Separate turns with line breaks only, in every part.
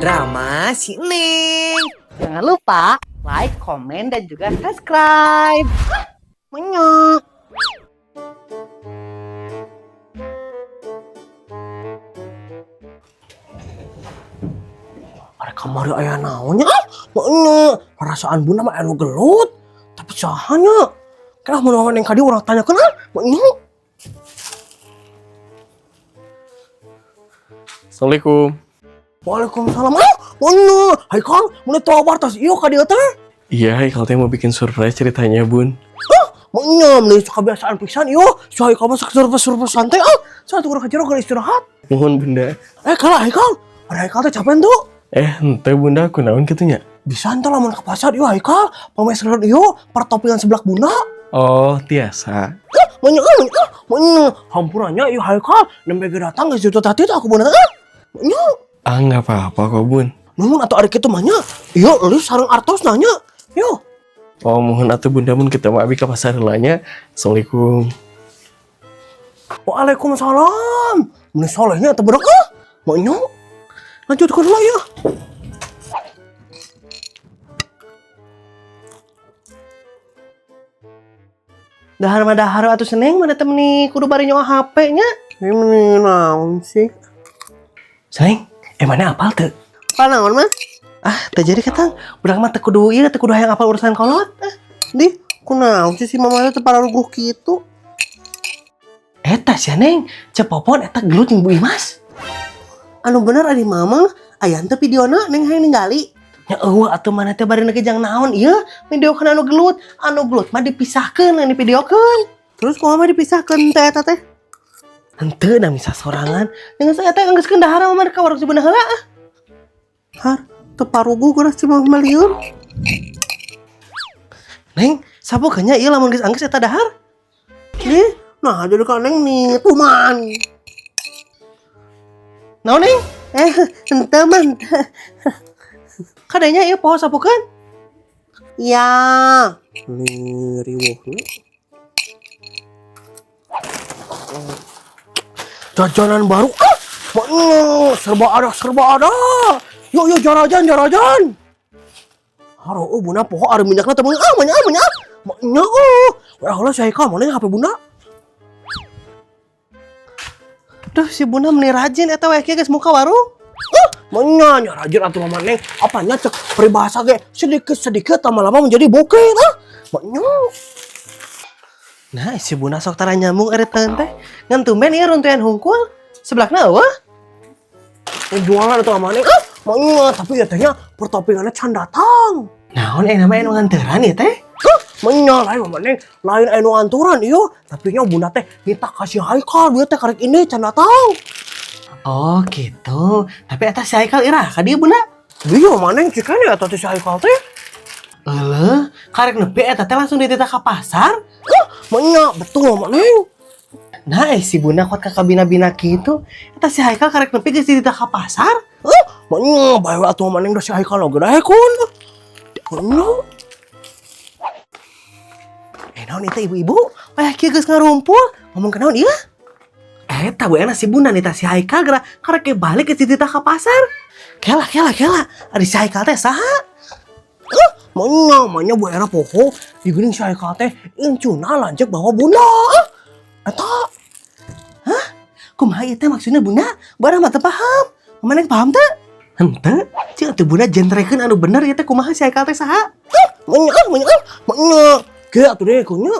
Drama si Neng.
Jangan lupa like, komen, dan juga subscribe. Menyok.
Ada kamari aya naonnya ah maknya perasaan bunda mah anu gelut tapi sahanya kenapa mun yang kadi urang tanyakeun ah maknya.
Assalamualaikum.
Waalaikumsalam ah maknya. Hai Kang, mun tobar tas ieu ka dieu teh.
Iya, Haikal teh mau bikin surprise ceritanya, Bun.
Maknya meni kebiasaan pisan ieu si Haikal mah sok surprise-surprise santai ah saat urang ka jero keur istirahat.
Mohon Bunda.
Eh kalah Haikal, ada Haikal teh capek tuh.
Ente Bunda, aku naon kitu nya?
Bisa ente lamun ke pasar ieu Haikal pameseran ieu pertopingan sebelah bunda.
Oh, tiasa.
Maknya ah maknya ah maknya hampurannya ieu Haikal nembe ge datang geus juta tadi aku bunda ah maknya.
Ah, nggak apa-apa kok, Bun.
Nuhun atau ari kitu mah nya. Ieu eulis sareng artos nanya. Yo.
Oh, mohon atuh Bunda mun kita mah abi ka pasar heula nya. Assalamualaikum.
Waalaikumsalam. Mun solehnya atau budak ah. Maknya. Lanjut ke dulu ya.
Dahar mah dahar atuh seneng mana temeni kudu bari nyawa HP nya.
Ini naon sih?
Seneng, mana apal teu?
Apa naon mah?
Ah, teu jadi ketang. Budak mah teu kudu ieu, teu kudu hayang apal urusan kolot. Ah,
Di, kunaon sih si mama teh pararuguh kitu?
Eta sia Neng, cepopon eta gelut jeung Bu Imas.
Anu bener ari mama aya teu videona neng hayang ningali.
Nya eueuh atuh mana teh bari neuk jang naon ieu videokeun anu gelut mah dipisahkeun lain divideokeun.
Terus kumaha mah dipisahkeun teh eta teh?
Henteu da misah sorangan. Dengan saya teh anggeuskeun dahar mah ka warung si Bunda heula ah.
Har, teu paruguh geura si mama lieur.
Neng, sapokeun nya ieu lamun geus anggeus eta dahar?
Di, nah jadi ka neng nih tuman.
Naon Neng?
Eh, henteu mah. Henteu.
Kadanya ieu poho sapokeun?
Ya. Nih riweuhna. Jajanan baru ah, maknya serba ada serba ada. Yuk yuk jarajan jarajan. Haro oh bunda poho ada minyakna teh ah maknya ah maknya ah. Maknya oh. Wah heula si Haikal mana HP bunda?
Duh, si Bunda meni rajin eta we kieu geus muka warung.
Ah, maknya nya rajin atuh mama neng. Apanya cek peribahasa ge sedikit-sedikit lama-lama menjadi bukit ah. Maknya.
Nah, si Bunda sok tara nyambung ari teh. Ngan tumben ieu runtuyan hungkul. Sebelahna eueuh.
Jualan atau mama neng ah. Maknya tapi ya tehnya pertopingannya can datang.
Naon nama anu nganteran ieu teh?
Hah? Menya lain mama neng, lain anu anturan iyo, tapi nya bunda teh minta kasih Haikal duit teh karek ini can datang.
Oh, gitu. Tapi eta si Haikal iraha ka dieu Bunda?
Iya mama neng cikanya eta teh si Haikal teh.
Euleuh, karek nepi eta teh langsung dititah ka pasar.
Hah? Menya betul mama neng.
Nah, si Bunda kuat ka kabina-bina kitu. Eta si Haikal karek nepi geus dititah ka pasar.
Hah? Menya bae we atuh mama neng da si Haikal oge daekeun. Menya.
Naon itu ibu-ibu? Wah, kieu geus ngarumpul. Ngomong ke naon ieu? Eta bu enak si Bunda nih si Haikal geura karek ge balik ke dititah ka pasar. Kela kela kela, ari si Haikal teh saha?
Hah? Menya, menya bu era poho digeuning si Haikal teh incuna lanceuk bawa bunda. Ah, eta.
Hah? Kumaha ieu teh maksudna Bunda? Bu era mah teu paham. Mana yang paham teh? Henteu, cing atuh Bunda jentrekeun anu bener ieu teh kumaha si Haikal teh saha?
Hah? Menya ah, menya ah, menya. Ge atuh deh kunya.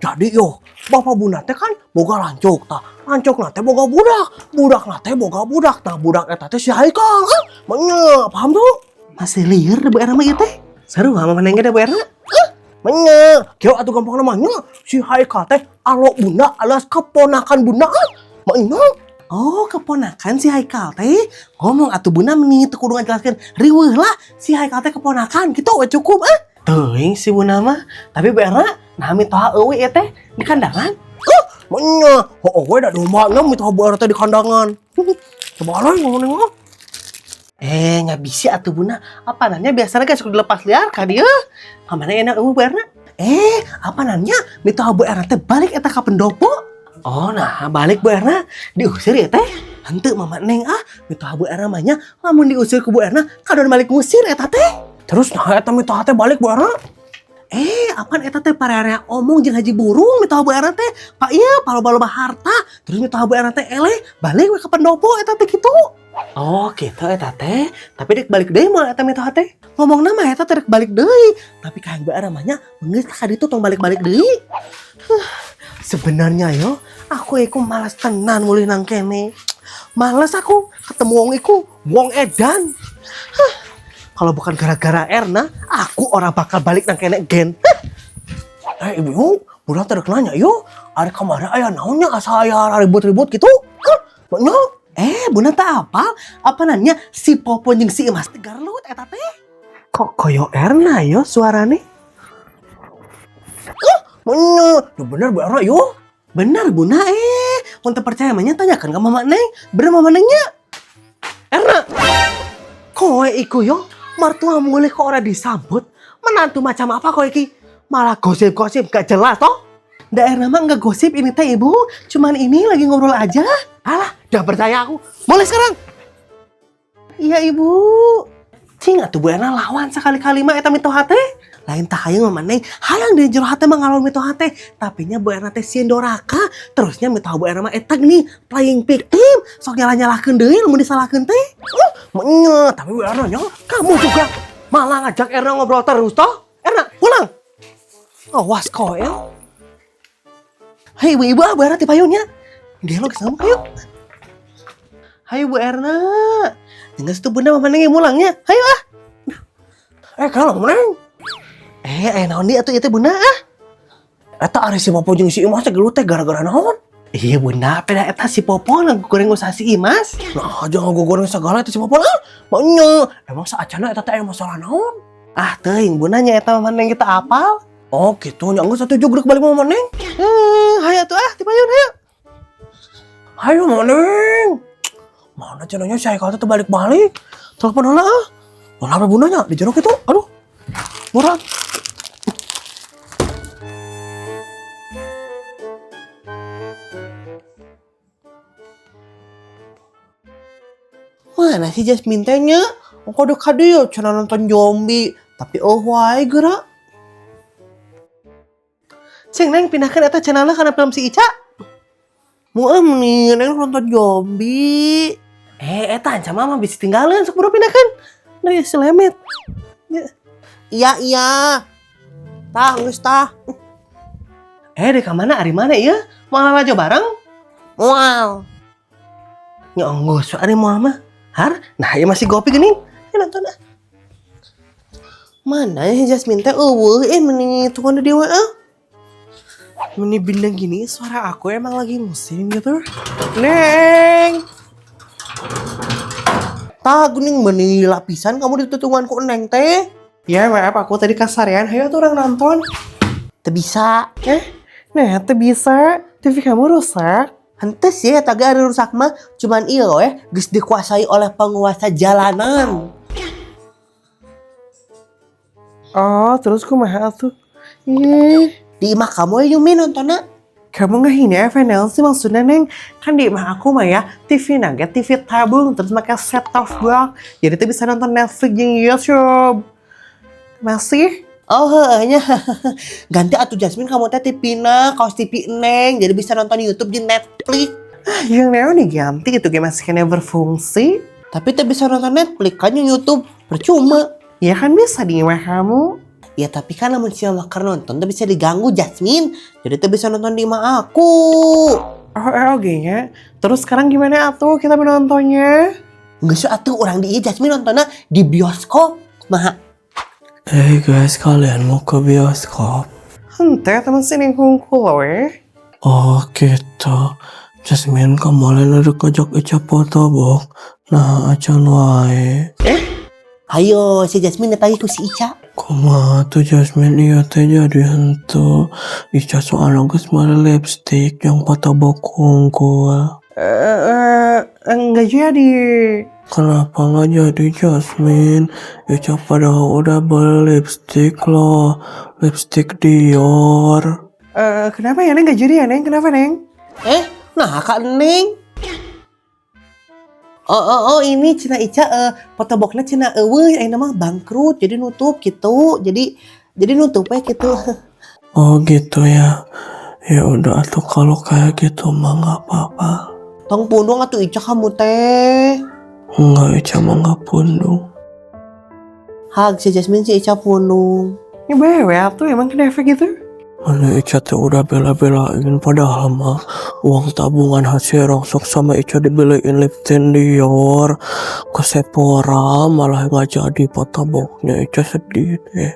Jadi yo, bapak bunda teh kan boga lancuk tah. Lancuk na teh boga budak, budak na teh boga budak. Nah, budak eta teh si Haikal. Ah, menya, paham tuh?
Masih lieur da Bu Era mah ieu teh. Seru mah maneh ge da Bu Era.
Ah, menya. Kieu atuh gampang namanya si Haikal teh alo bunda alias keponakan bunda. Ah, menya.
Oh, keponakan si Haikal teh. Ngomong atuh bunda meni teu kudu ngajelaskeun. Riweuh lah si Haikal teh keponakan kitu we cukup ah. Teuing si bunda mah, tapi Bu Era nah mitoha eueuh ieu teh di kandangan.
Ah, menya. Heueuh we da domba nya mitoha Bu Era teh di kandangan. Coba lah ngomong mah.
Nya bisi atuh bunda. Apa nanya biasanya guys kudu dilepas liar ka dieu. Kamana enak eueuh Bu Erna? Apa nanya mitoha Bu Erna teh balik eta ka pendopo? Oh, nah balik Bu Erna diusir ya teh. Henteu Mama Neng ah, mitoha Bu Erna mah nya lamun diusir ku Bu Erna kadon balik ngusir eta teh.
Terus nah eta mitoha teh balik Bu Erna.
Apaan eta teh parerea omong jeung Haji Burung mitoha Bu Erna teh. Pak iya, paloba-loba harta. Terus mitoha Bu Erna teh eleh, balik we ka pendopo eta teh kitu. Oh, gitu eta teh. Tapi dek balik deui moal eta mitoha teh. Ngomongna mah eta teh dek balik deui. Tapi kahayang Bu Erna mah nya geus ka ditu tong balik-balik deui. Sebenarnya yo, aku iku malas tenan mulih nang kene. Males aku ketemu wong iku, wong edan. Huh. Kalau bukan gara-gara Erna, aku ora bakal balik nang kene gen. Huh.
Ibu, budak teh rek nanya yo, ari kamari aya naonnya asa aya ribut-ribut gitu? Hah? Nya?
Bunda tak apa? Apa nanya si Popon jeung si Imas teh garlut eta teh? Kok koyo Erna yo suarane?
Nya, ya bener Bu Erna yo.
Bener Bunda mun teu percaya mah nya tanyakan ke Mama Neng. Bener Mama Nengnya. Erna, kowe iku yo mertua mulih kok ora disambut? Menantu macam apa kowe iki? Malah gosip-gosip gak jelas toh? Da Erna mah nggak gosip ini teh ibu, cuman ini lagi ngobrol aja. Alah, udah percaya aku. Mulai sekarang. Iya ibu. Cing atuh Bu Erna lawan sekali-kali mah eta mitoha teh. Lain tah hayang mah Neng, hayang di jero hate mah ngalawan mitoha teh. Tapi nya Bu Erna teh sieun doraka, terusnya mitoha Bu Erna mah eta gini playing victim, sok nyalah-nyalahkeun deui lamun disalahkeun teh.
Nya, tapi Bu Erna nya, kamu juga malah ngajak Erna ngobrol terus toh.
Erna, pulang. Awas kok ya. Hai ibu-ibu, ah, Bu Erna ti payunnya. Dialog sama ayo. Hayo Bu Erna. Dengar situ Bunda Mama Neng mulangnya. Hayo ah.
Kalau Neng.
Naon di atuh ieu teh Bunda ah?
Eta ari si Popo jeung si Imas teh gelut teh gara-gara naon?
Iya Bunda, peda eta si Popo goreng usaha si Imas.
Nah, jangan goreng segala eta si Popo lah. Maknya, emang saacana eta teh aya masalah naon?
Ah, teuing Bunda nya eta Mama Neng kita apal.
Oh gitu, nya geus atuh jugrek balik Mama Neng.
Hayo atuh ah, ti payun hayo.
Hayo Mama Neng. Mana cenanya si Haikal teh balik-balik. Telepon heula ah. Mana apa bundanya di jero kitu? Aduh. Murah.
Mana si Jasmine teh nya? Engko deuk ka dieu cenah nonton zombie, tapi oh wae geura. Cing Neng pindahkeun eta channelna kana film si Ica. Mueum nih, Neng nonton zombie. Eta anca mah bisa tinggalin, sok buru pindahkeun. Dari si Lemet. Ya. Iya, iya. Tah, geus tah. Dek ka mana ari mana ieu? Moal lalajo bareng? Moal. Nya geus ari moal mah. Har, nah ieu masih gopi geuning. Nonton ah. Mana ya Jasmine teh eueuh meni tukang di WA. Meni bindeng gini suara aku emang lagi musim gitu. Neng. Tah geuning meni lapisan kamu ditutungan ku Neng teh.
Ya maaf aku tadi kasarean, hayo tuh orang nonton.
Teu bisa.
Nah, teu bisa. TV kamu rusak.
Henteu sih eta ge ari rusak mah, cuman ieu we geus dikuasai oleh penguasa jalanan.
Oh, terus kumaha atuh? Ih,
Di imah kamu ya Yumi nontonnya.
Kamu ngehina FNL sih maksudnya Neng. Kan di imah aku mah ya TV naga, TV tabung, terus pakai set top box. Jadi tuh bisa nonton Netflix jeung YouTube. Masih?
Oh, heeh nya. Ganti atuh Jasmine kamu teh TV-na, kaos TV Neng, jadi bisa nonton YouTube di Netflix.
Ah, yang Neo nih ganti itu kayak masih kena berfungsi.
Tapi teh bisa nonton Netflix kan yang YouTube percuma.
Ya kan bisa di imah kamu.
Ya tapi kan lamun si mama keur nonton tuh bisa diganggu Jasmine. Jadi tuh bisa nonton di imah aku.
Oh, oke nya. Terus sekarang gimana atuh kita menontonnya?
Nggak sih atuh orang di ieu Jasmine nontonnya di bioskop. Kumaha?
Hey guys, kalian mau ke bioskop?
Henteu teman sini hungkul we.
Oh gitu. Jasmine kemarin ada kajak Ica foto bok. Nah acan wae.
Ayo si Jasmine ditanya ku si Ica.
Kumaha tuh Jasmine iya teh jadi henteu. Ica soalnya geus mere lipstick yang foto bok hungkul.
Enggak jadi.
Kenapa nggak jadi Jasmine? Ica padahal udah beli lipstick loh. Lipstick Dior.
Kenapa ya Neng nggak jadi ya Neng? Kenapa Neng?
Nah Kak Neng. Oh, oh, oh, ini cenah Ica photoboxna cenah euweuh, ayeuna mah bangkrut, jadi nutup gitu. Jadi nutup we gitu.
Oh gitu ya. Ya udah atuh, kalau kayak gitu mah nggak apa-apa.
Tong pundung atuh, Ica, kamu teh.
Enggak, Ica mah nggak pundung.
Hag si Jasmine, si Ica pundung.
Ya bewel tuh, emang kenapa gitu?
Mana Ica teh udah bela-belain, padahal mah uang tabungan hasil rongsok sama Ica dibeliin lip tint Dior ke Sephora, malah nggak jadi photoboxnya. Ica sedih deh.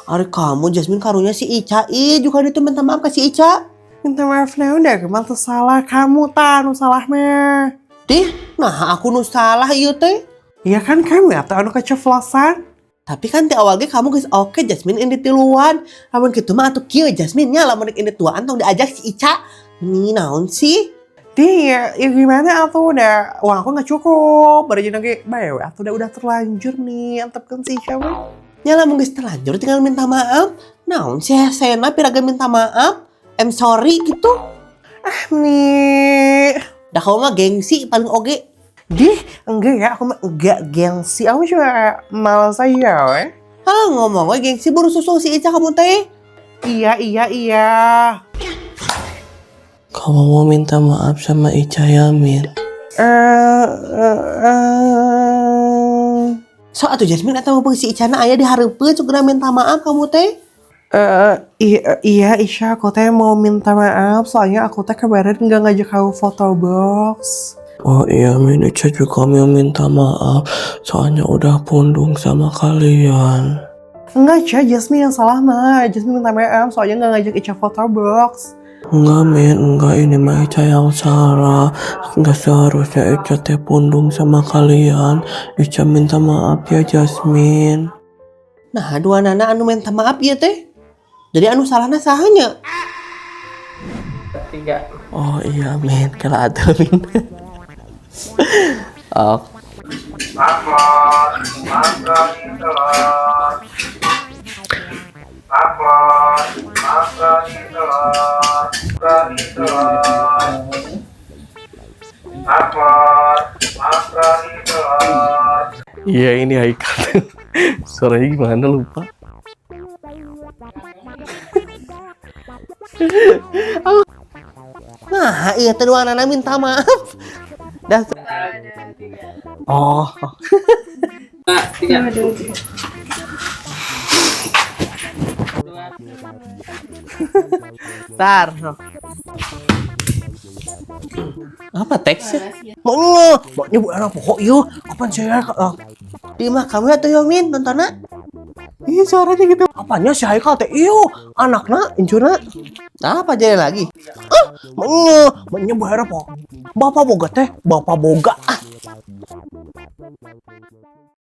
Ari kamu, Jasmine, karunya si Ica, ih, juga itu minta maaf ke si Ica.
Minta maaf nah, udah kemana tuh, salah kamu ta, nu salah mah.
Dih, nah aku nu salah ieu teh.
Iya kan kamu atau anu keceplosan.
Tapi kan di awal ge kamu geus oke, Jasmine ini tiluan. Lamun kitu mah atuh kieu, Jasmine nya, lamun rek ini tuaan tong diajak si Ica. Ini naon sih?
Dih, ya gimana atuh, udah uang aku nggak cukup. Baru jadi lagi bewel atuh, udah terlanjur nih antepkeun si Ica mah.
Ya lamun geus terlanjur tinggal minta maaf. Naon sih hesena piraga minta maaf? I'm sorry gitu.
Ah nih.
Dah kamu mah gengsi paling oge.
Dih, enggak ya, aku mah enggak gengsi. Aku cuma malas aja, weh.
Halah, ngomong we gengsi, buru susul si Ica kamu teh.
Iya.
Kamu mau minta maaf sama Ica ya, Min?
Eh, eh, eh.
So atuh, Jasmine, atau mumpung si Ica na aya di hareupeun, segera minta maaf kamu teh.
Eh, iya, Isya, aku teh mau minta maaf soalnya aku teh kemarin nggak ngajak kamu photo box.
Oh iya, Min, Ica juga mau minta maaf soalnya udah pundung sama kalian.
Enggak, Ica, Jasmine yang salah mah. Jasmine minta maaf soalnya nggak ngajak Ica photo box.
Enggak, Min, enggak, ini mah Ica yang salah. Enggak seharusnya Ica teh pundung sama kalian. Ica minta maaf ya, Jasmine.
Nah, dua nana anu minta maaf ieu teh. Jadi anu salahna sahanya?
Tiga.
Oh iya, Min, kalau ada Min. Oh.
Upload, makaroni telur. Upload, makaroni telur, makaroni telur. Upload, makaroni telur.
Iya, ini Haikal. Suaranya gimana, lupa.
Nah, iya teh dua nana minta maaf. Dah.
Oh.
Tiga. Dua.
Tar.
Apa teksnya?
Mau
Maknya bu anak pokok yuk. Kapan saya
di mah kamu atuh yo, Min, nontonna.
Ih, suaranya gitu.
Apanya si Haikal teh iyo anakna incuna.
Apa jadi lagi?
Ah, maknya maknya bu anak pokok. Bapak boga teh, bapak boga. Ah.